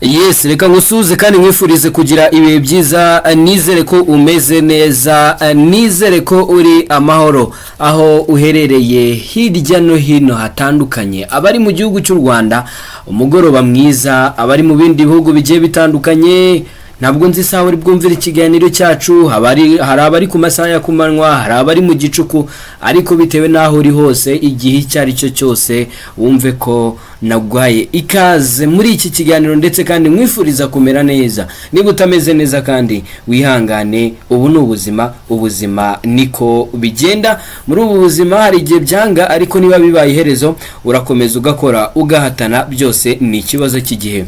Yes, reka ngusuhuze kandi nkwifurize kugira ibihe byiza. Nizere ko umeze neza, nizere ko uri amahoro aho uherereye hirya no hino hatandukanye. Abari mu gihugu cy'u Rwanda, umugoroba mwiza. Abari mu bindi bihugu bigiye bitandukanye, ntabwo nzi isaha uri bwumvire ikiganiro cyacu. Hari abari ku masaha ya kumanywa, hari abari mu gicuku, ariko bitewe n'aho uri hose, igihe icyo ari cyo cyose, wumve ko nagwaye ikaze muri iki kiganiro, ndetse kandi mwifuriza kumera neza. Niba utameze neza kandi wihangane, ubu ni ubuzima, ubuzima niko bigenda. Muri ubu buzima hari igihe byanga, ariko niba bibaye iherezo urakomeza ugakora, ugahatana, byose ni ikibazo cy'igihe,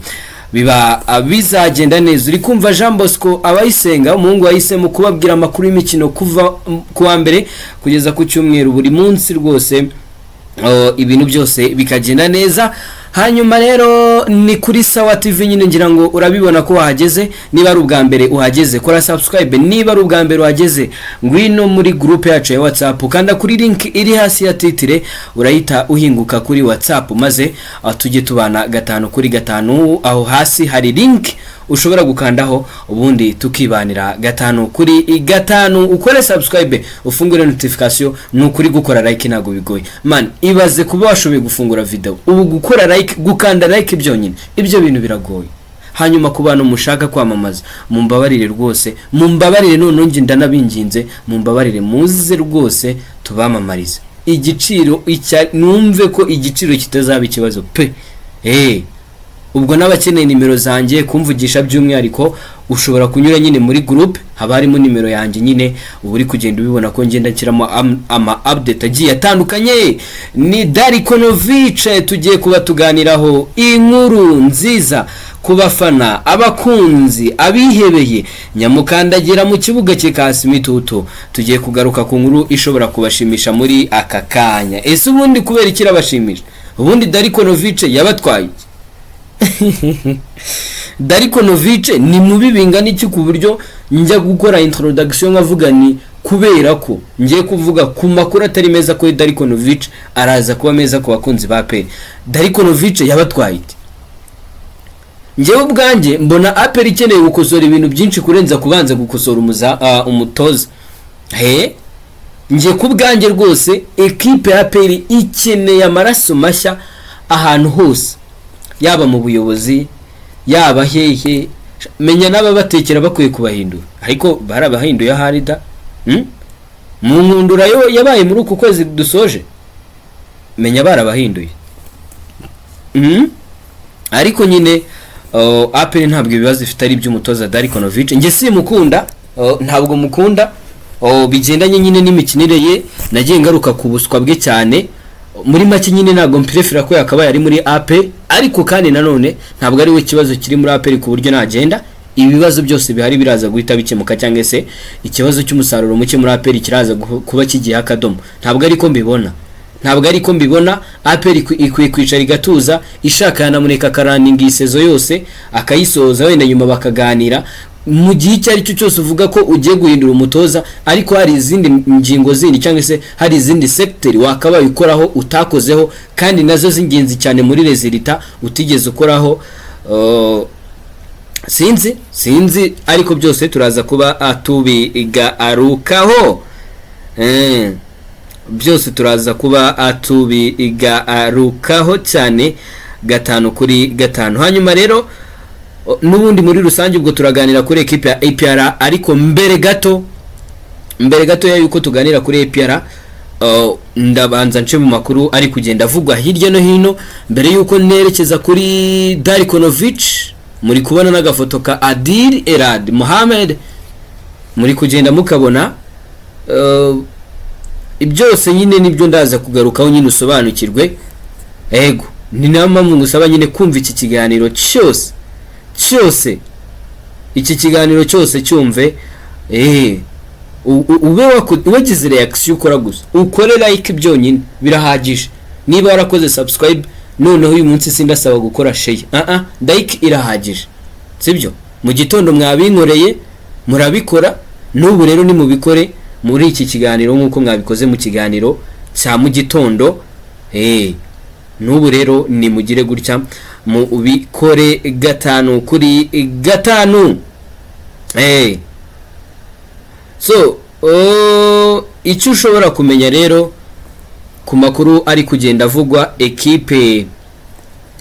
biba bizagenda neza. Uri kumva Jean Bosco Abayisenga, umuhungu wahisemo kubabwira amakuru y'imikino kuva ku wa mbere kugeza ku cyumweru, buri munsi rwose, ibintu byose bikagenda neza. Hanyuma rero ni kuri Sawa TV nyine, ngira ngo urabibona ko wahageze. Niba ari ubwa mbere uhageze, kora subscribe. Niba ari ubwa mbere uhageze, ngwino muri groupe yacu ya WhatsApp, kanda kuri link iri hasi ya titre, urahita uhinguka kuri WhatsApp, maze tujye tubana gatanu kuri gatanu. Aho hasi hari link ushobora gukandaho, ubundi tukibanira gatanu kuri gatanu. Ukore subscribe, ufungure notification. Ni ukuri, gukora like ntabwo bigoye man. Ibaze kuba washoboye gufungura video ubu, gukora like, gukanda like byonyine, ibyo bintu biragoye. Hanyuma ku bantu mushaka kwamamaza, mumbabarire rwose, mumbabarire. None njye ndanabinginze, mumbabarire, muze rwose tubamamarize. Igiciro numve ko igiciro kitazaba ikibazo pe. Ubwo n'abakeneye nimero zanjye kumvugisha by'umwihariko, ushobora kunyura nyine muri groupe, haba harimo nimero yanjye nyine. Uba uri kugenda ubibona ko ngenda nshyiramo ama update agiye atandukanye. Ni Darko Novic tugiye kuba tuganiraho, inkuru nziza ku bafana, abakunzi, abihebeye nyamukandagira mu kibuga cye kasi imitutu. Tugiye kugaruka ku nkuru ishobora kubashimisha muri aka kanya. Ese ubundi kubera iki irabashimisha? Ubundi Darko Novic yabatwaye iki? Darko Novic ni mubi bingana iki ku buryo njya gukora introduction nkavuga ni kubera ko ngiye kuvuga ku makuru atari meza kuri Darko Novic, araza kuba meza ku bakunzi ba APR? Darko Novic yabatwaye iki? Njyewe ubwanjye mbona APR ikeneye gukosora ibintu byinshi kurenza kubanza gukosora umutoza. He, njye ku bwanjye rwose ekipe ya APR ikeneye amaraso mashya ahantu hose, yaba mu buyobozi, yaba hehe. Menya n'ababatekera bakwiye kubahindura, ariko barabahinduye ahari da. Mu nkundura yo yabaye muri uku kwezi dusoje, menya barabahinduye. Ariko nyine APR ntabwo ibibazo ifite ari iby'umutoza Darko Novic. Njye simukunda, ntabwo mukunda, bigendanye nyine n'imikinire ye. Nagiye ngaruka ku buswa bwe cyane. Muri make nyine ntabwo mprefera ko yakabaye ari muri APR, ariko kandi nanone ntabwo ari we kibazo kiri muri APR, ku buryo nagenda ibibazo byose bihari biraza guhita bikemuka, cyangwa se ikibazo cy'umusaruro muke muri APR kiraza kuba kigiye akadomo. Ntabwo ariko mbibona, ntabwo ariko mbibona. APR ikwiye kwicara igatuza, ishaka yanamureka akaraninga iyi saison yose akayisoza, wenda nyuma bakaganira. Mu gihe icyo ari cyo cyose uvuga ko ugiye guhindura umutoza, ariko hari izindi ngingo zindi cyangwa se hari izindi secteur wakabaye ukoraho utakozeho, kandi nazo z'ingenzi cyane muri résultat utigeze ukoraho. Sinzi, sinzi, ariko byose turaza kuba tubigarukaho. Byose turaza kuba tubigarukaho cyane gatanu kuri gatanu. Hanyuma rero n'ubundi muri rusange ubwo turaganira kuri ekipe ya APR, ariko mbere gato ya yuko tuganira kuri APR, ndabanza nce mu makuru ari kugenda avugwa hirya no hino mbere yuko nerekeza kuri Darko Novic. Muri kubona n'agafoto ka Adil Erradi Mohamed, muri kugenda mukabona. Byose nyine nibyo ndaza kugarukaho nyine usobanukirwe. Ego, ni nayo mpamvu ngusaba nyine kumva iki kiganiro cyose cyose, iki kiganiro cyose cyumve, ube wagize reaction ukora gusa, ukore like byonyine birahagije. Niba warakoze subscribe, noneho uyu munsi sindasaba gukora share, like irahagije, sibyo? Mu gitondo mwabinkoreye murabikora, n'ubu rero nimubikore muri iki kiganiro nk'uko mwabikoze mu kiganiro cya mu gitondo. N'ubu rero nimugire gutya. Mu bikore 5 kuri 5. So icyo ushobora kumenya rero ku makuru ari kugenda avugwa, ekipe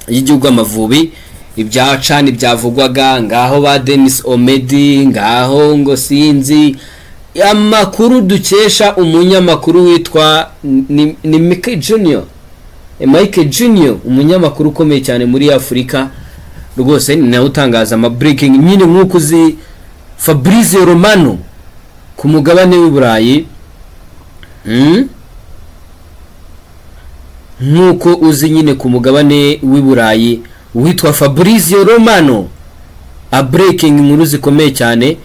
y'igihugu Amavubi, ibya CHAN byavugwaga ngaho, ba Denis Omedi ngaho, ngo sinzi amakuru dukesha umunyamakuru witwa ni Mike Junior. Mike Junior, umunyamakuru ukomeye cyane muri Afurika rwose, ni nawe utangaza ama breaking nyine, nk'uko uzi Fabrizio Romano ku mugabane w'i Burayi. Nk'uko uzi nyine ku mugabane w'i Burayi witwa Fabrizio Romano a breaking inkuru zikomeye cyane,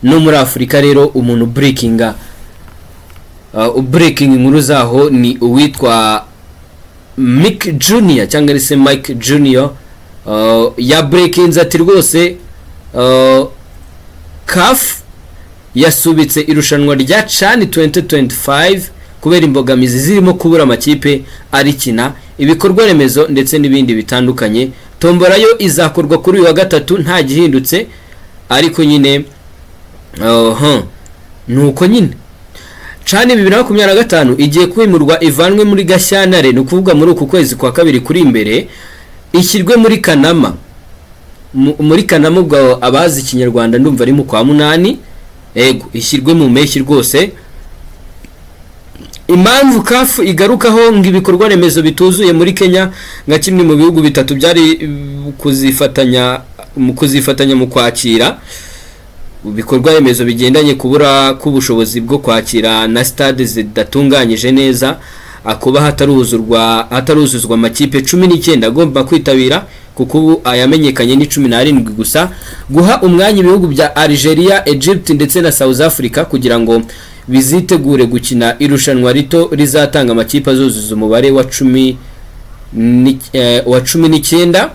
no muri Afurika rero umuntu breaking inkuru zaho ni uwitwa Mike Junior cyangwa se Mike Junior. Ya breakinze ati rwose CAF yasubitse irushanwa rya CHAN 2025 kubera imbogamizi zirimo kubura amakipe arikina, ibikorwa remezo ndetse n'ibindi bitandukanye. Tombora yo izakorwa kuri uyu wa gatatu nta gihindutse, ariko nyine nuko nyine CHAN 2025 igiye kwimurwa, ivanwe muri Gashyantare, ni ukuvuga muri uku kwezi kwa kabiri kuri imbere, ishyirwe muri Kanama. Muri Kanama, ubwo abazi Ikinyarwanda ndumva ari mu kwa munani. Ego, ishyirwe mu mpeshyi rwose. Impamvu CAF igarukaho ngo ibikorwa remezo bituzuye muri Kenya nka kimwe mu bihugu bitatu byari kuzifatanya mu kwakira, ibikorwa remezo bigendanye kubura k'ubushobozi bwo kwakira na stade zidatunganyije neza, kuba hataruzuzwa amakipe 19 agomba kwitabira, kuko ubu ayamenyekanye ni 17 gusa, guha umwanya ibihugu bya Algeria, Egypt ndetse na South Africa kugira ngo bizitegure gukina irushanwa rito rizatanga amakipe azuzuza umubare wa 19.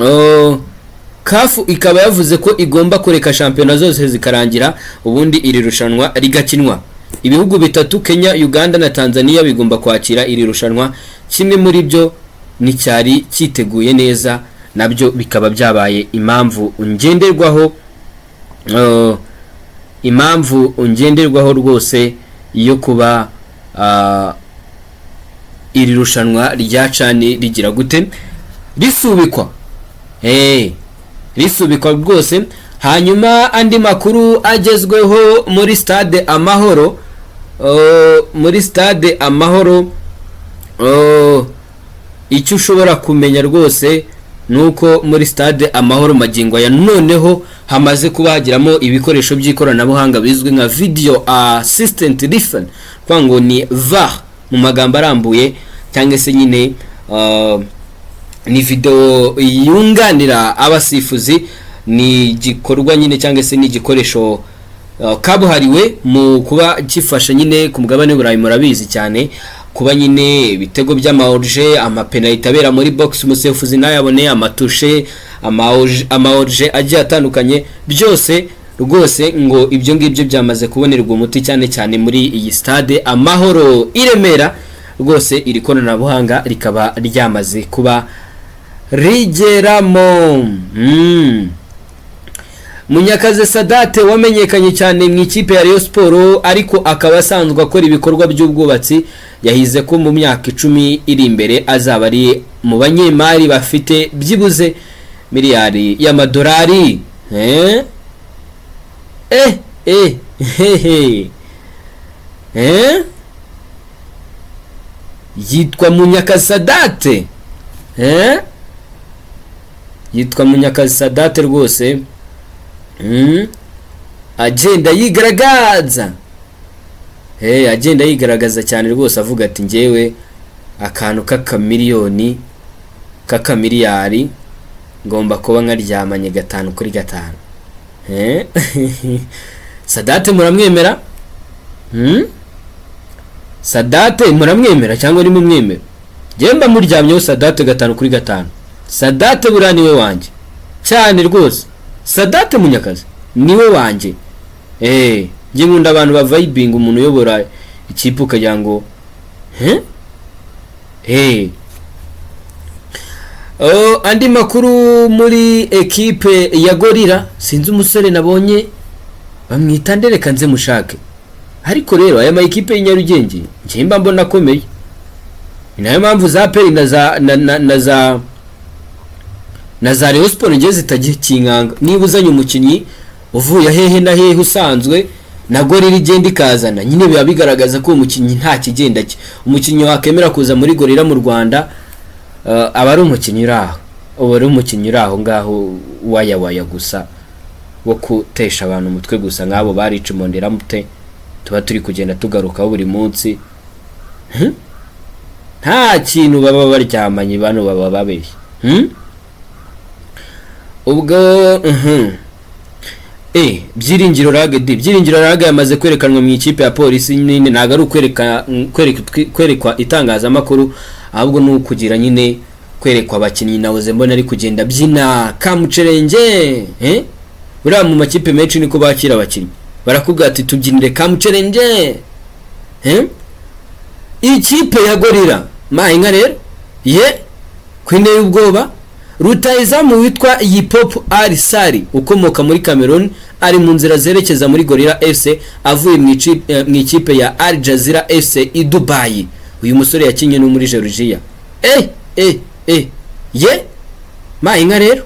Oh, CAF ikaba yavuze ko igomba kureka shampiyona zose zikarangira, ubundi iri rushanwa rigakinwa. Ibihugu bitatu, Kenya, Uganda na Tanzania, bigomba kwakira iri rushanwa. Kimwe muri byo nticyari cyiteguye neza, nabyo bikaba byabaye impamvu ngenderwaho rwose yo kuba iri rushanwa rya CHAN rigira gute, risubikwa. Risubikwa rwose. Hanyuma andi makuru agezweho muri Stade Amahoro, muri Stade Amahoro, icyo ushobora kumenya rwose ni uko muri Stade Amahoro magingo aya noneho hamaze kuba hagiramo ibikoresho by'ikoranabuhanga bizwi nka video assistant referee, kuvuga ngo ni VAR mu magambo arambuye, cyangwa se nyine ni video yunganira abasifuzi. Ni igikorwa nyine cyangwa se ni igikoresho kabuhariwe mu kuba gifasha nyine ku mugabane w'Uburayi, murabizi cyane, kuba nyine ibitego by'ama hors-jeu, amapenaliti abera muri box umusifuzi ntayabone, ama touche, ama hors-jeu agiye atandukanye, byose rwose ngo ibyo ngibyo byamaze kubonerwa umuti, cyane cyane muri iyi Stade Amahoro i Remera. Rwose iri koranabuhanga rikaba ryamaze kuba rigeramo. Munyakazi Sadate wamenyekanye cyane mu ikipe ya Rayon Sport, ariko akaba asanzwe akora ibikorwa by'ubwubatsi, yahize ko mu myaka 10 iri imbere azaba ari mu banyemari bafite byibuze miliyari y'amadolari. Eh eh eh hehe eh, yitwa Munyakazi Sadate. Yitwa Munyakazi Sadate rwose. Agenda yigaragaza, agenda yigaragaza cyane rwose, avuga ati ngewe akantu k'akamiliyoni, k'akamiliyari ngomba kuba nkaryamanye 5 kuri 5. Sadate muramwemera? Sadate muramwemera cyangwa nimumwemera? Njyewe mba muryamyeho Sadate 5 kuri 5. Sadate buriya niwe wanjye cyane rwose. Sadate Munyakazi niwe wanjye. Njye nkunda abantu bavayibinga, umuntu uyobora ikipe ukagira ngo. Oh, andi makuru muri ekipe ya Gorilla, sinzi umusore nabonye bamwita, ndereka nze mushake. Ariko rero aya ma ekipe y'i Nyarugenge njye mba mbona akomeye, ni nayo mpamvu za APR na za Rayon Sport ngiye zitagikinkanga. Niba uzanye umukinnyi uvuye hehe na hehe usanzwe na Gorilla igenda ikazana nyine, biba bigaragaza ko uwo mukinnyi nta kigenda cye. Umukinnyi wakemera kuza muri Gorilla mu Rwanda, aba ari umukinnyi uri aho, uba ari umukinnyi uri aho ngaho waya waya gusa, wo gutesha abantu umutwe gusa, nk'abo ba Richmond Ramute tuba turi kugenda tugarukaho buri munsi. Nta kintu baba baryamanye, bano baba babeshya. Ubwo Byiringiro Lague di Byiringiro Lague yamaze kwerekanwa mu ikipe ya Polisi nyine. Ntabwo ari ukwereka kwerekwa itangazamakuru, ahubwo ni ukugira nyine kwerekwa abakinnyi. Nahoze mbona ari kugenda byina kamucerenge. Buriya mu makipe menshi niko bakira abakinnyi, barakubwira ati: "Tubyinire kamucerenge." Ikipe ya Gorilla mayinka rero ye kwine y'ubwoba, rutahizamu witwa Yipopu Ali Sari ukomoka muri Cameroon ari mu nzira zerekeza muri Gorilla FC avuye mu ikipe ya Al Jazeera FC i Dubai. Uyu musore yakinnye no muri Georgia. Ye mayinka rero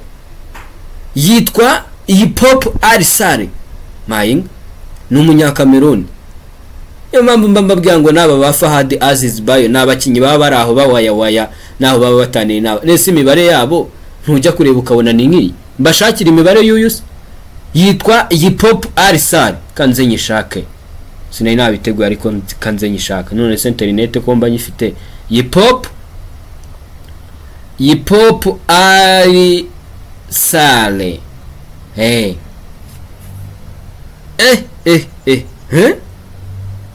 yitwa Yipopu Ali Sari, mayinka ni umunyakameruni. Niyo mpamvu mba mbabwira ngo n'aba ba Fahad Aziz Bayo ni abakinnyi baba bari aho bawayawaya, n'aho baba bataniye n'aba. Nese imibare yabo ntujya kureba ukabona ni nk'iyi? Mbashakira imibare y'uyu se yitwa Yipop Arisar, kanze nyishake, sinari nabiteguye ariko kanze nyishake. None se interinete ko mba nyifite? Yipop Arisare.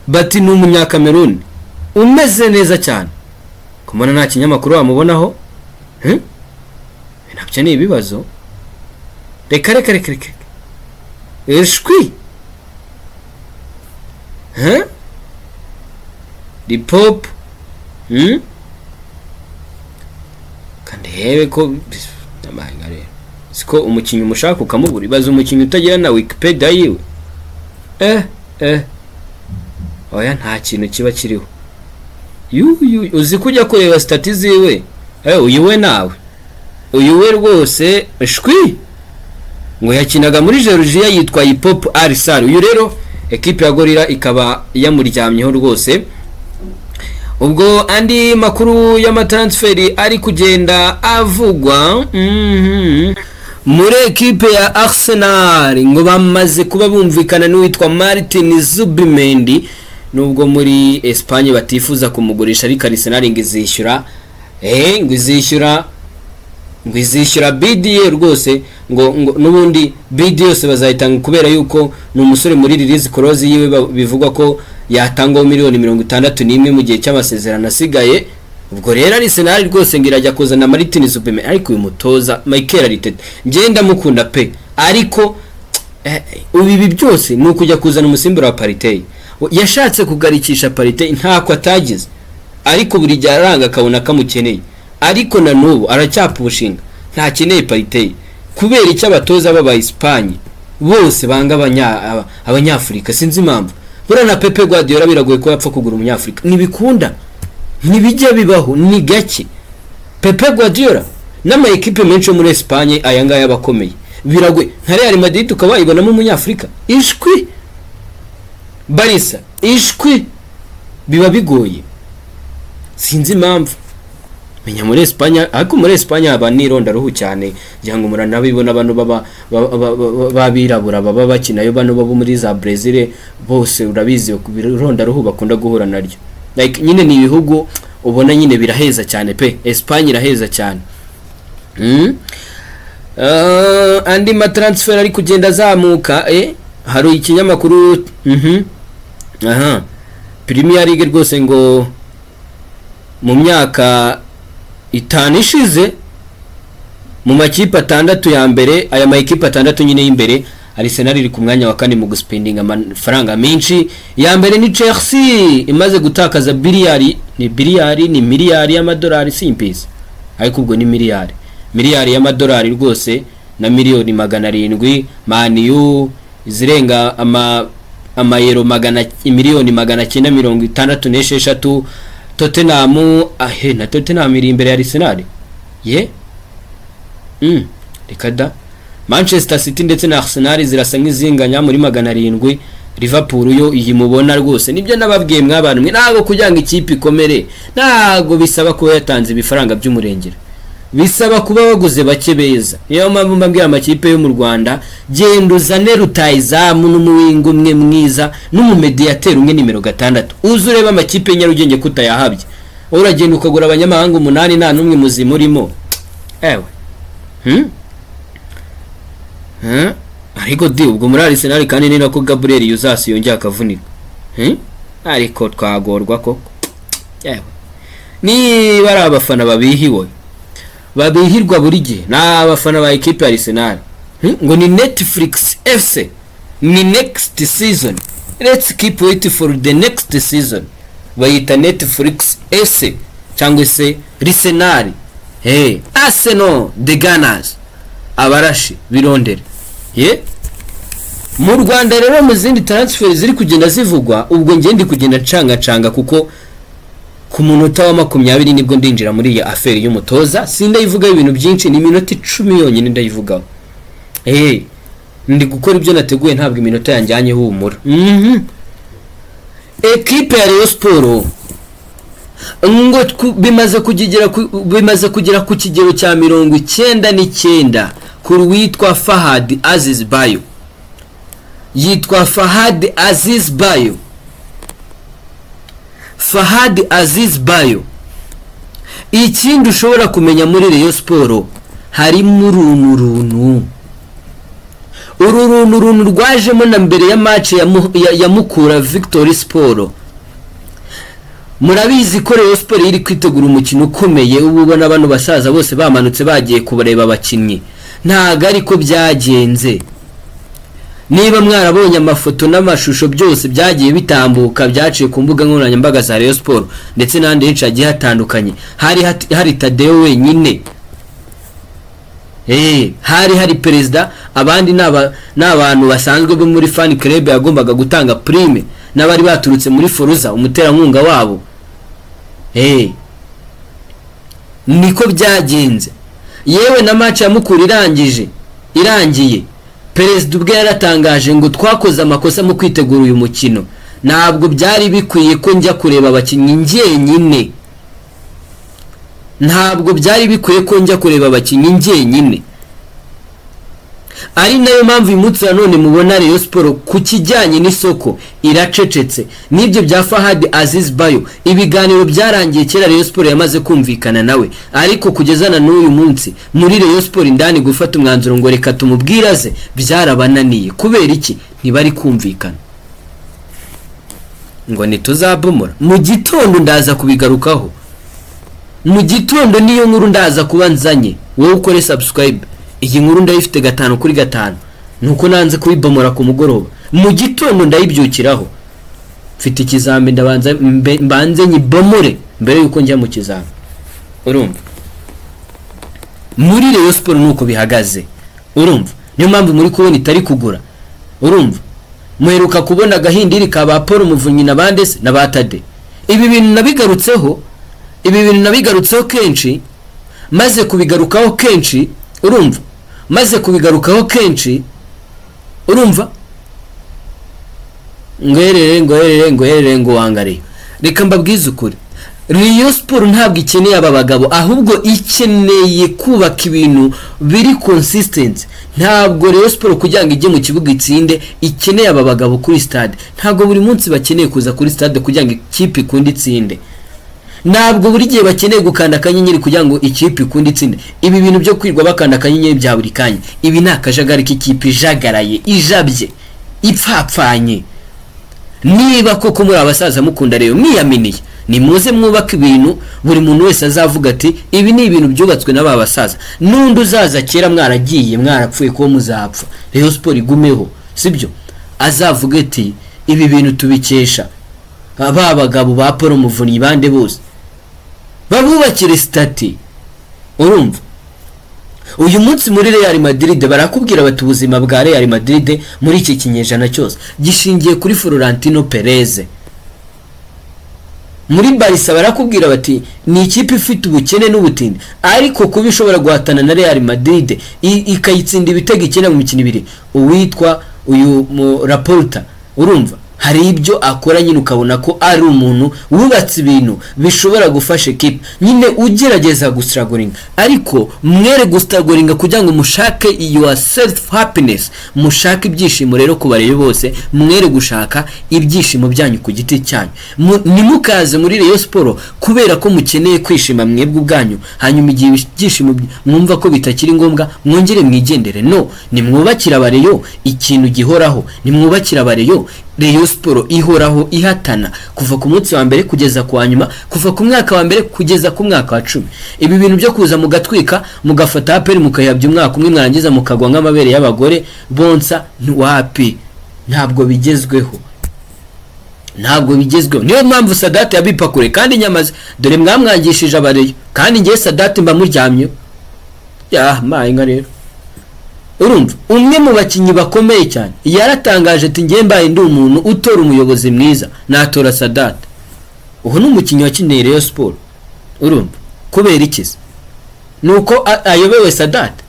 Bati ni umunyakameruni umeze neza cyane. Kumubona nta kinyamakuru wamubonaho. Nabyo ni ibibazo. Reka reka reka reka, ishwi. Ripop. Kandi hebe ko amahanga rero siko umukinnyi umushaka ukamubura. Ibaze umukinnyi utagira na Wikipedia yiwe. Oya, nta kintu kiba kiriho. Yuyu uzi ko ujya kureba status ziwe. Uyu we nawe, uyu we rwose shwi, ngo yakinaga muri Georgia, yitwa Hipop Arisar. Uyu rero ekipe ya Gorilla ikaba yamuryamyeho rwose. Ubwo andi makuru y'amatransferi ari kugenda avugwa muri ekipe ya Arsenal, ngo bamaze kuba bumvikana n'uwitwa Martin Zubimendi. Nubwo muri Espagne batifuza kumugurisha, ariko Arsenal ngo izishyura, ngo izishyura bid ye rwose, ngo n'ubundi bid yose bazayitanga, kubera yuko ni umusore muri release clause yiwe bivugwa ko yatangwaho miliyoni 61 mu gihe cy'amasezerano asigaye. Ubwo rero Arsenal rwose ngo irajya kuzana Martin Zubimendi. Ariko uyu mutoza Mikel Arteta ngenda mukunda pe, ariko ubu ibi byose ni ukujya kuzana umusimbura wa Partey. Yashatse kugarikisha Partey ntako atagize, ariko buri gihe aranga akabona kamukeneye, ariko na n'ubu aracyapushinga, ntakeneye Partey. Kubera icyo abatoza b'aba Espagne bose banga abanyafurika, sinzi impamvu. Buriya na Pepe Guardiola biragoye ko yapfa kugura umunyafurika, ntibikunda, ntibijya bibaho, ni gake. Pepe Guardiola n'ama ekipe menshi yo muri Espagne aya ngaya aba akomeye, biragoye. Nka Real Madrid ukaba wayibonamo umunyafurika, ishwi. Barca, ishwi, biba bigoye, sinzi impamvu. Menya muri Espagne, ariko muri Espagne haba n'irondaruhu cyane, ngira ngo muranabibona, abantu baba b'abirabura baba bakinayo, bano babo muri za Brazil bose urabizi, irondaruhu bakunda guhura naryo. Like nyine ni ibihugu ubona nyine biraheza cyane pe, Espagne iraheza cyane. Andi matransfer ari kugenda azamuka, hari ikinyamakuru aha Premier League rwose ngo mu myaka 5 ishize, mu makipe atandatu ya mbere, aya ma ekipe atandatu nyine y'imbere, Arsenal iri ku mwanya wa kane mu guspendinga amafaranga menshi. Ya mbere ni Chelsea imaze gutakaza biliyari, ni biliyari, ni miliyari y'amadolari, simbizi, ariko ubwo ni miliyari. Miliyari y'amadolari rwose na miliyoni 700. Man U zirenga amayero 966 miliyoni. Tottenham, ahe na Tottenham iri imbere ya Arsenal ye. Reka da. Manchester City ndetse na Arsenal zirasa nk'izinganya muri 700. Liverpool yo iyi mubona rwose, nibyo nababwiye mwabantu mwe, ntabwo kugira ngo ikipe ikomere ntabwo bisaba kuba yatanze ibifaranga by'umurengera, bisaba kuba waguze bake beza. Niyo mpamvu mbabwira amakipe yo mu Rwanda: genda uzane rutayizamu n'umuwinga umwe mwiza n'umumediyateri umwe nimero 6, uze urebe amakipe y'Nyarugenge kutayahabye. Wowe uragenda ukagura abanyamahanga umunani, nta n'umwe muzima urimo. Ewe, Ariko di ubwo muri Arsenal kandi ni nako Gabriel Jesus yongeye akavunika. Ariko twagorwa koko. Yewe, niba ari abafana babihiwe, babihirwa buri gihe, ni abafana ba ekipe ya Arsenal. Ngo ni Netflix FC, ni next season, let's keep wait for the next season. Bayita Netflix FC cyangwa se Arsenal. Hey, Arsenal, the Gunners, abarashi birondera ye. Mu Rwanda rero, mu zindi transfer ziri kugenda zivugwa, ubwo njye ndi kugenda ncangacanga kuko ku munota wa 20 nibwo ndinjira muri iyi affaire y'umutoza. Sindayivugaho ibintu byinshi, ni iminota 10 yonyine ndayivugaho. Ndi gukora ibyo nateguye, ntabwo iminota yanjyanye, humura. Ekipe ya Rayon Sport ngo bimaze kugera ku kigero cya 99 ku witwa Fahad Aziz Bayo. Yitwa Fahad Aziz Bayo, Fahad Aziz Bayo. Ikindi ushobora kumenya, muri Rayon Sport harimo uruntu runtu, uru runtu runtu rwajemo na mbere ya match ya Mukura Victory Sport. Murabizi ko Rayon Sport iri kwitegura umukino ukomeye, uba ubona bano basaza bose bamanutse bagiye kubareba abakinnyi. Ntago ariko byagenze. Niba mwarabonye amafoto n'amashusho byose byagiye bitambuka, byaciye ku mbuga nkoranyambaga za Rayon Sport ndetse n'ahandi henshi hagiye hatandukanye, hari hari Tadeyo wenyine. Hari hari perezida, abandi ni abantu basanzwe bo muri fan club yagombaga gutanga prime n'abari baturutse muri Foruza, umuterankunga wabo. Niko byagenze. Yewe, na match ya Mukura irangiye, perezida ubwe yaratangaje ngo: "Twakoze amakosa mu kwitegura uyu mukino, ntabwo byari bikwiye ko njya kureba abakinnyi njyenyine, ntabwo byari bikwiye ko njya kureba abakinnyi njyenyine." Ari nayo mpamvu uyu munsi wa none mubona Rayon Sport ku kijyanye n'isoko iracecetse. N'ibyo bya Fahad Aziz Bayo, ibiganiro byarangiye kera, Rayon Sport yamaze kumvikana nawe, ariko kugeza na n'uyu munsi muri Rayon Sport indani gufata umwanzuro ngo reka tumubwire aze byarabananiye. Kubera iki? Ntibari kumvikana. Ngo ntituzabomora. Mu gitondo ndaza kubigarukaho, mu gitondo niyo nkuru ndaza kuba nzanye. Wowe ukore subscribe, iyi nkuru ndayifite gatanu kuri gatanu, nuko nanze kuyibomora ku mugoroba. Mu gitondo ndayibyukiraho, mfite ikizami, ndabanza mbanze nyibomore mbere yuko njya mu kizami. Urumva, muri Rayon Sport nuko bihagaze. Urumva, niyo mpamvu muri kubona itari kugura. Urumva, muheruka kubona agahindiri ka ba Paul Muvunyi na bande se na ba Tade. Ibi bintu nabigarutseho kenshi, maze kubigarukaho kenshi, urumva, maze kubigarukaho kenshi, urumva, ngwerere ngwerere ngwerere ngo wangare. Reka mbabwize ukuri, Rayon Sport ntabwo ikeneye aba bagabo, ahubwo ikeneye kubaka ibintu biri consistent. Ntabwo Rayon Sport kugira ngo ijye mu kibuga itsinde ikeneye aba bagabo kuri stade. Ntabwo buri munsi bakeneye kuza kuri stade kugira ngo ikipe ikunde itsinde. Ntabwo buri gihe bakeneye gukanda akanyenyeri kugira ngo ikipe ikunde itsinde. Ibi bintu byo kwirwa bakanda akanyenyeri bya buri kanya, ibi ni akajagari k'ikipe ijagaraye, ijabye, ipfapfanye. Niba koko muri abasaza mukunda rero mwiyaminiye, nimuze mwubake ibintu buri muntu wese azavuga ati: "Ibi ni ibintu byubatswe n'aba basaza." N'undi uzaza kera mwaragiye, mwarapfuye, kuba muzapfa, Rayon Sport igumeho, sibyo? Azavuga ati: "Ibi bintu tubikesha ba bagabo ba Paul Muvunyi." Bande bose babubakire statue. Urumva. Uyu munsi muri Real Madrid barakubwira bati ubuzima bwa Real Madrid muri iki kinyejana cyose gishingiye kuri Florentino Perez. Muri Barca barakubwira bati ni ikipe ifite ubukene n'ubutindi, ariko kuba ishobora guhatana na Real Madrid ikayitsinda ibitego 9 mu mikino 2, uwitwa uyu mu Laporta, urumva hari ibyo akora nyine ukabona ko ari umuntu wubatse ibintu bishobora gufasha ekipe nyine ugerageza gustrugglinga. Ariko mwere gustrugglinga kugira ngo mushake your self happiness, mushake ibyishimo. Rero ku barebe bose, mwere gushaka ibyishimo byanyu ku giti cyanyu. Ntimukaze muri Rayon Sport kubera ko mukeneye kwishima mwebwe ubwanyu, hanyuma igihe ibyishimo mwumva ko bitakiri ngombwa mwongere mwigendere. No nimwubakire abareyo ikintu gihoraho, nimwubakire abareyo Rayon Sport ihoraho, ihatana kuva ku munsi wa mbere kugeza ku wa nyuma, kuva ku mwaka wa mbere kugeza ku mwaka wa 10. Ibi bintu byo kuza mugatwika, mugafata APR mukayihabya umwaka umwe, mwarangiza mukagwa nk'amabere y'abagore bonsa, wapi, ntabwo bigezweho, ntabwo bigezweho. Niyo mpamvu Sadate yabipakure kandi nyamaze dore mwamwangishije abareyo, kandi ngewe Sadate mba muryamyeho ya maye nka. Rero urumva umwe mu bakinnyi bakomeye cyane yaratangaje ati ngewe mbaye ndi umuntu utora umuyobozi mwiza natora Sadate. Ubu ni umukinnyi wakiniye Rayon Sport. Urumva kubera iki se? Ni uko ayobewe Sadate.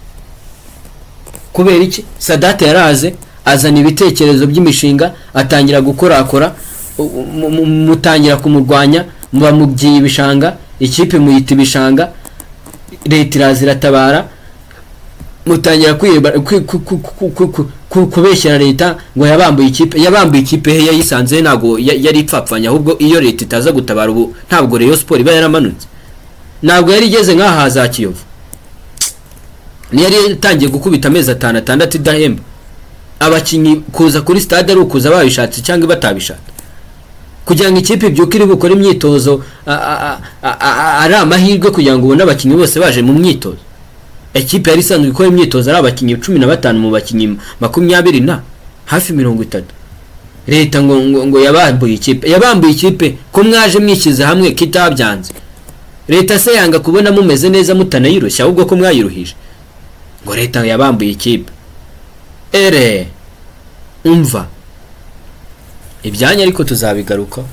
Kubera iki? Sadate yaraze azana ibitekerezo by'imishinga, atangira gukorakora, mutangira kumurwanya, muba mugiye ibishanga, ikipe muyita ibishanga, leta iraza iratabara, mutangira kubeshyera leta ngo yabambuye ikipe. Yabambuye ikipe he? Yayisanze ntabwo yari ipfapfanye. Ahubwo iyo leta itaza gutabara ubu ntabwo Rayon Sport iba yaramanutse, ntabwo yari igeze nk'aha za Kiyovu, niyo yari itangiye gukubita amezi 5, 6 idahemba abakinnyi. Kuza kuri stade ari ukuza babishatse cyangwa batabishatse, kugira ngo ikipe ibyuke iri bukore imyitozo ari amahirwe kugira ngo ubone abakinnyi bose baje mu myitozo. Ekipe yari isanzwe ikora imyitozo ari abakinnyi 15 mu bakinnyi 20 na hafi 30. Leta ngo yabambuye ikipe. Yabambuye ikipe ko mwaje mwishyize hamwe kitabyanze? Leta se yanga kubona mumeze neza mutanayirushya, ahubwo ko mwayiruhije? Ngo leta yabambuye ikipe. Ere umva ibyanyu, ariko tuzabigarukaho.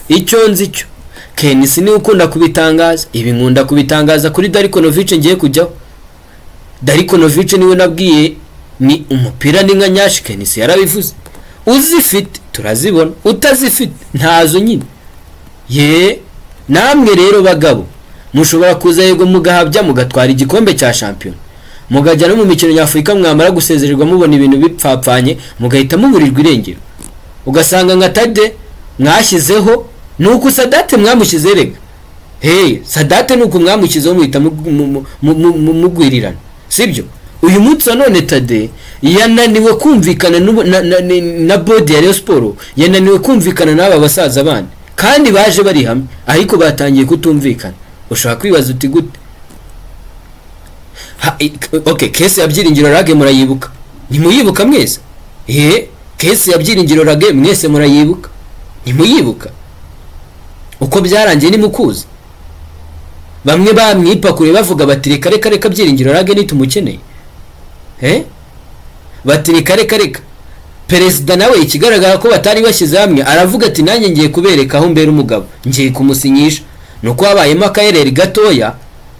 Icyo nzi cyo, KNC niwe ukunda kubitangaza ibi, nkunda kubitangaza kuri Darko Novic. Ngiye kujyaho Darko Novic, niwe nabwiye ni umupira ni nka nyashi. KNC yarabivuze, uzifite turazibona, utazifite ntazo nyine. Ye namwe rero bagabo, mushobora kuza yego mugahabya, mugatwara igikombe cya shampiyona, mugajya no mu mikino nyafurika, mwamara gusezererwa mubona ibintu bipfapfanye mugahita muburirwa irengero. Ugasanga nka Tade mwashyizeho, ni uku Sadate mwamushyize rega. Hey, Sadate ni uku mwamushyizeho, muhita mugwirirana, sibyo? Uyu munsi wa none Tade yananiwe kumvikana na board ya Rayon Sport, yananiwe kumvikana n'aba basaza bandi kandi baje bari hamwe, ariko batangiye kutumvikana. Ushobora kwibaza uti gute? Okay, case ya Byiringiro Lague murayibuka? Ntimuyibuka mwese? Case ya Byiringiro Lague mwese murayibuka? Ntimuyibuka? Uko byarangiye nimukuzi. Bamwe bamwipakuriye bavuga bati reka reka reka, Byiringiro Lague nitumukeneye. Bati reka reka reka. Perezida nawe ikigaragara ko batari bashyize hamwe, aravuga ati nanjye ngiye kubereka aho mbera umugabo, ngiye kumusinyisha. Ni uko habayemo akayereri gatoya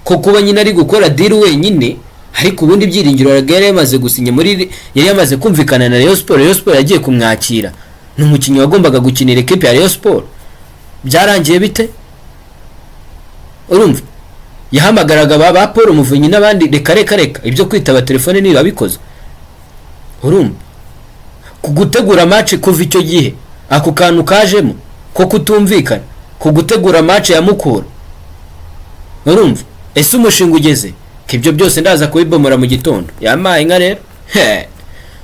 ko kuba nyine ari gukora deal wenyine, ariko ubundi Byiringiro Lague yari yamaze gusinya muri, yari yamaze kumvikana na Rayon Sport. Rayon Sport yagiye kumwakira, ni umukinnyi wagombaga gukinira ekipe ya Rayon Sport. Byarangiye bite? Urumva yahamagaraga ba Paul Muvunyi n'abandi, reka reka reka, ibyo kwitaba telefone niba bikoze. Urumva ku gutegura match, kuva icyo gihe ako kantu kajemo ko kutumvikana ku gutegura match ya Mukura. Urumva ese umushinga ugeze ko ibyo byose ndaza kubibomora mu gitondo? Yamaye inka rero.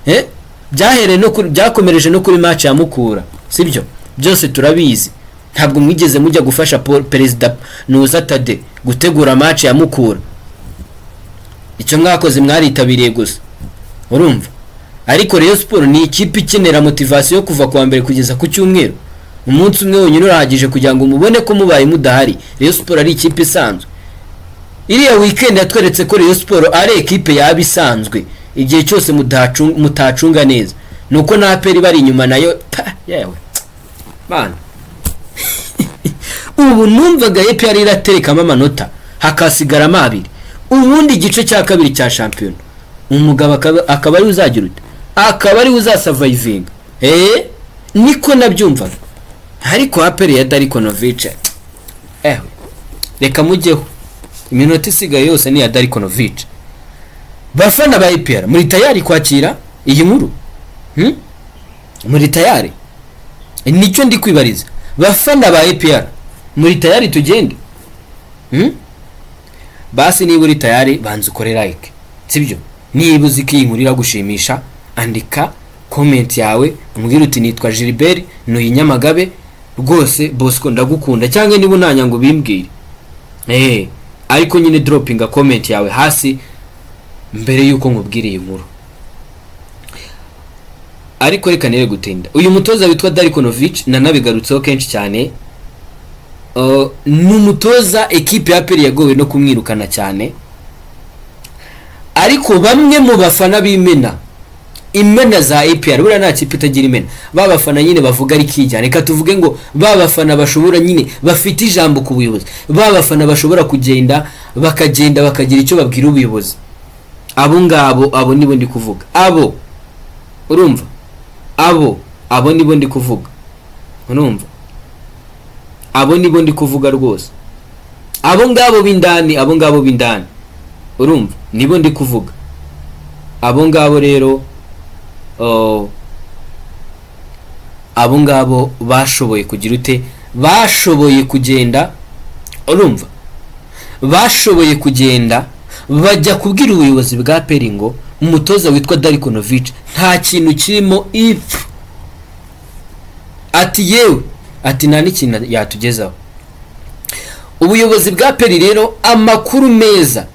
He byahereye no kuri, byakomereje no kuri match ya Mukura, sibyo? Byose turabizi. Ntabwo mwigeze mujya gufasha Perezida Nuza Tade gutegura match ya Mukura. Icyo mwakoze mwaritabiriye gusa. Urumva ariko Rayon Sport ni ikipe ikenera motivation kuva kuwa mbere kugeza ku cyumweru. Umunsi umwe wonyine urahagije kugira ngo mubone ko mubaye mudahari Rayon Sport ari ikipe isanzwe. Iriya weekend yatweretse ko Rayon Sport ari ekipe yaba isanzwe igihe cyose mutacunga neza. Nuko na APR bari inyuma nayo pa, yewe bana, ubu numvaga APR iraterekamo amanota hakasigaramo abiri, ubundi igice cya kabiri cya shampiyona umugabo akaba ariwe uzagira ute, akaba ariwe uzasurvivinga. Niko nabyumvaga, ariko APR ya Darko Novic, ewe reka mujyeho, iminota isigaye yose ni iya Darko Novic. Bafana ba APR, muri tayari kwakira iyi nkuru? Muri tayari? Nicyo ndi kwibariza. Bafana ba APR, muri tayari tugende? Basi niba uri tayari, banza ukore like, sibyo? Niba uzi ko iyi nkuru iragushimisha, andika comment yawe, umbwire uti: "Nitwa Gilbert, ntuye Nyamagabe, rwose Bosco ndagukunda." Cyangwa niba unanya ngo ubimbwire, ariko nyine dropinga comment yawe hasi mbere y'uko nkubwira iyi nkuru. Ariko reka nere gutinda. Uyu mutoza witwa Darko Novic, nanabigarutseho kenshi cyane, ni umutoza ekipe ya APR yagowe no kumwirukana cyane. Ariko bamwe mu bafana b'imena, imena za APR, buriya nta kipe itagira imena, ba bafana nyine bavuga ari kijyana, reka tuvuge ngo ba bafana bashobora nyine bafite ijambo ku buyobozi, ba bafana bashobora kugenda bakagenda bakagira icyo babwira ubuyobozi, abo ngabo, abo nibo ndi kuvuga. Abo urumva, abo nibo ndi kuvuga. Urumva, abo nibo ndi kuvuga rwose, abo ngabo b'indani, abo ngabo b'indani, urumva, nibo ndi kuvuga. Abo ngabo rero, oh, abo ngabo bashoboye kugira ute? Bashoboye kugenda, urumva, bashoboye kugenda bajya kubwira ubuyobozi bwa APR ngo umutoza witwa Darko Novic nta kintu kirimo ipfu, ati yewe, ati nta n'ikintu yatugezaho. Ubuyobozi bwa APR rero, amakuru meza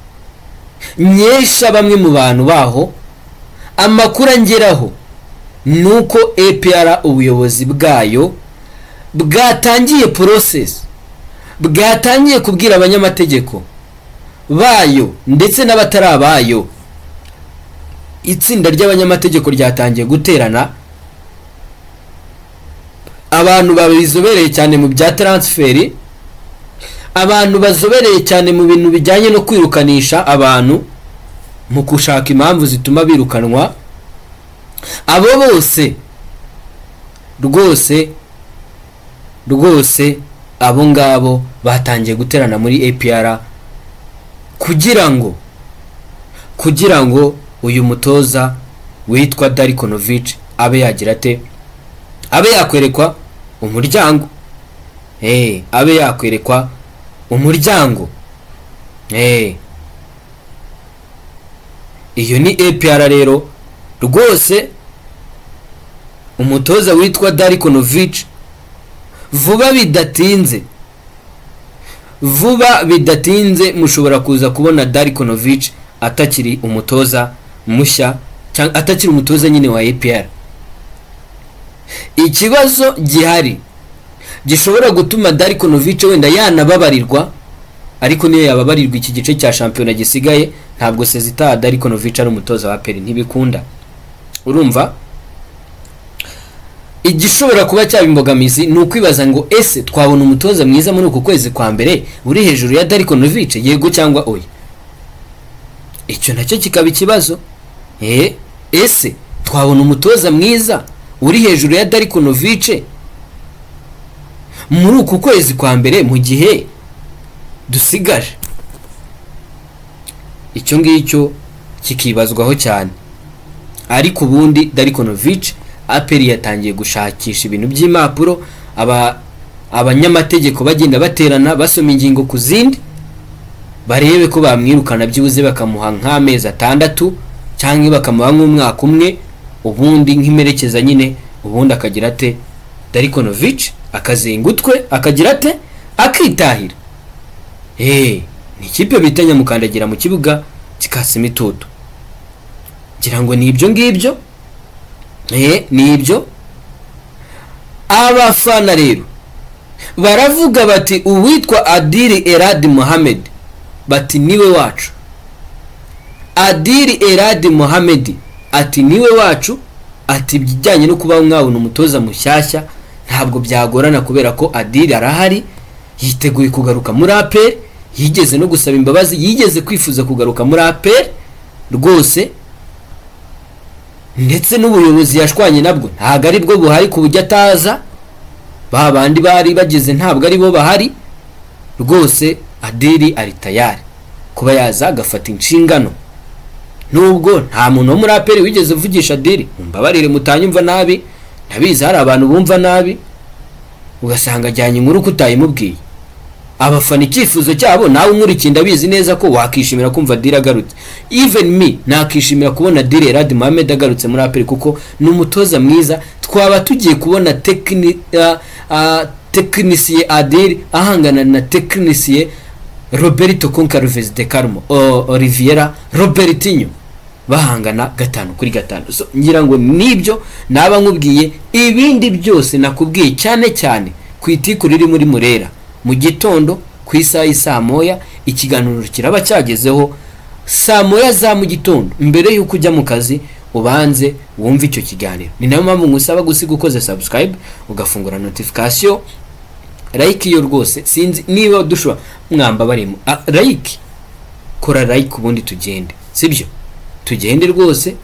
nkesha bamwe mu bantu baho, amakuru angeraho ni uko APR ubuyobozi bwayo bwatangiye process, bwatangiye kubwira abanyamategeko bayo ndetse n'abatari abayo. Itsinda ry'abanyamategeko ryatangiye guterana, abantu babizobereye cyane mu bya transfer, abantu bazobereye cyane mu bintu bijyanye no kwirukanisha abantu, mu gushaka impamvu zituma birukanwa. Abo bose rwose rwose, abo ngabo batangiye guterana muri APR kugira ngo uyu mutoza witwa Darko Novic abe yagira ate? Abe yakwerekwa umuryango, abe yakwerekwa umuryango. Iyo ni APR rero rwose. Umutoza witwa Darko Novic, vuba bidatinze, vuba bidatinze, mushobora kuza kubona Darko Novic atakiri umutoza mushya cyangwa atakiri umutoza nyine wa APR. Ikibazo gihari gishobora gutuma Darko Novic wenda yanababarirwa, ariko niyo yababarirwa iki gice cya shampiyona gisigaye, ntabwo sezita Darko Novic ari umutoza wa APR, ntibikunda. Urumva, igishobora kuba cyaba imbogamizi ni ukwibaza ngo: ese twabona umutoza mwiza muri uku kwezi kwa mbere uri hejuru ya Darko Novic, yego cyangwa oya? Icyo nacyo kikaba ikibazo. Ese twabona umutoza mwiza uri hejuru ya Darko Novic muri uku kwezi kwa mbere mu gihe dusigaje? Icyo ngicyo kikibazwaho cyane. Ariko ubundi Darko Novic, APR yatangiye gushakisha ibintu by'impapuro, aba abanyamategeko bagenda baterana, basoma ingingo ku zindi, barebe ko bamwirukana byibuze bakamuha nk'amezi 6 cyangwa bakamuha nk'umwaka umwe, ubundi nk'imperekeza nyine, ubundi akagira ate? Darko Novic akazinga utwe, akagira ate? Akitahira. Ni ikipe bita nyamukandagira mu kibuga kikasa imitutu. Ngira ngo ni ibyo ngibyo. Ni ibyo. Abafana rero baravuga bati uwitwa Adil Erradi Mohamed, Bati niwe wacu. Adil Erradi Mohamed ati niwe wacu. Ati ibijyanye no kuba mwabona umutoza mushyashya ntabwo byagorana, kubera ko Adil arahari, yiteguye kugaruka muri APR. Yigeze no gusaba imbabazi, yigeze kwifuza kugaruka muri APR rwose. Ndetse n'ubuyobozi yashwanye nabwo ntabwo ari bwo buhari ku buryo ataza. Ba bandi bari bageze ntabwo ari bo bahari rwose. Adil ari tayari kuba yaza agafata inshingano, nubwo nta muntu wo muri APR wigeze uvugisha Adil. Mumbabarire mutanyumva nabi, ndabizi hari abantu bumva nabi, ugasanga ajyanye inkuru ko utayimubwiye. Abafana icyifuzo cyabo, nawe unkurikiye ndabizi neza ko wakishimira kumva Adil agarutse. Even me, nakishimira kubona Adil Erradi Mohamed agarutse muri APR, kuko ni umutoza mwiza. Twaba tugiye kubona technicien Adil ahangana na technicien Roberto Goncalves de Carmo Oliveira Robertinho, bahangana 5 kuri 5. So, ngira ngo nibyo naba nkubwiye. Ibindi byose nakubwiye cyane cyane ku itiku riri muri Murera mu gitondo ku isaha y'isaa moya. Ikiganiro kiraba cyagezeho saa moya za mu gitondo. Mbere y'uko ujya mu kazi, ubanze wumve icyo kiganiro. Ni nayo mpamvu ngusaba gusiga ukoze subscribe, ugafungura notification, like. Iyo rwose sinzi niba dushobora mwamba barimo like, kora like ubundi tugende, sibyo? Tugende rwose.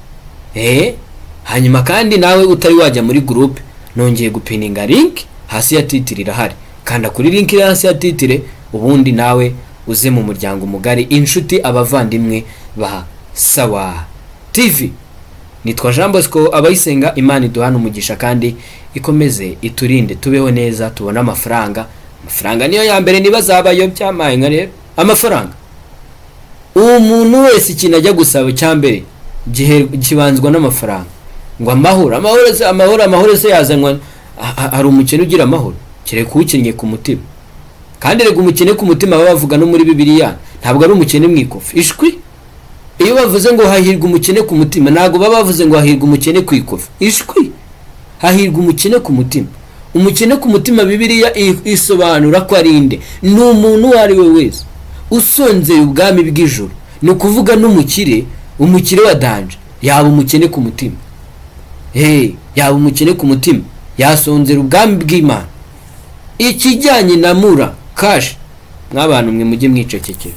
Hanyuma kandi nawe utari wajya muri groupe, nongeye gupininga link hasi ya titre, irahari. Kanda kuri link iri hasi ya titre, ubundi nawe uze mu muryango mugari, inshuti, abavandimwe ba Sawa TV. Nitwa Jean Bosco Abayisenga. Imana iduhane umugisha kandi ikomeze iturinde, tubeho neza, tubone amafaranga. Amafaranga niyo ya mbere. Niba zabayo byamaye nka rero amafaranga, umuntu wese ikintu ajya gusaba cya mbere kibanzwa n'amafaranga. Ngo amahoro, amahoro se, amahoro, amahoro se yazanwa? Hari umukene ugira amahoro? Kereka uwukennye ku mutima. Kandi rega umukene ku mutima baba bavuga no muri Bibiliya ntabwo ari umukene mu ikofi. Ishwi! Iyo bavuze ngo hahirwa umukene ku mutima, ntabwo baba bavuze ngo hahirwa umukene ku ikofi. Ishwi! Hahirwa umukene ku mutima. Umukene ku mutima Bibiliya isobanura ko ari inde? Ni umuntu uwo ari we wese usonzeye ubwami bw'ijuru. Ni ukuvuga n'umukire, umukire wa danger, yaba umukene ku mutima. Hey, yaba umukene ku mutima, yasonzera ubwami bw'Imana. Ikijyanye na mura cash, mw'abantu mwe, mujye mwicecekera.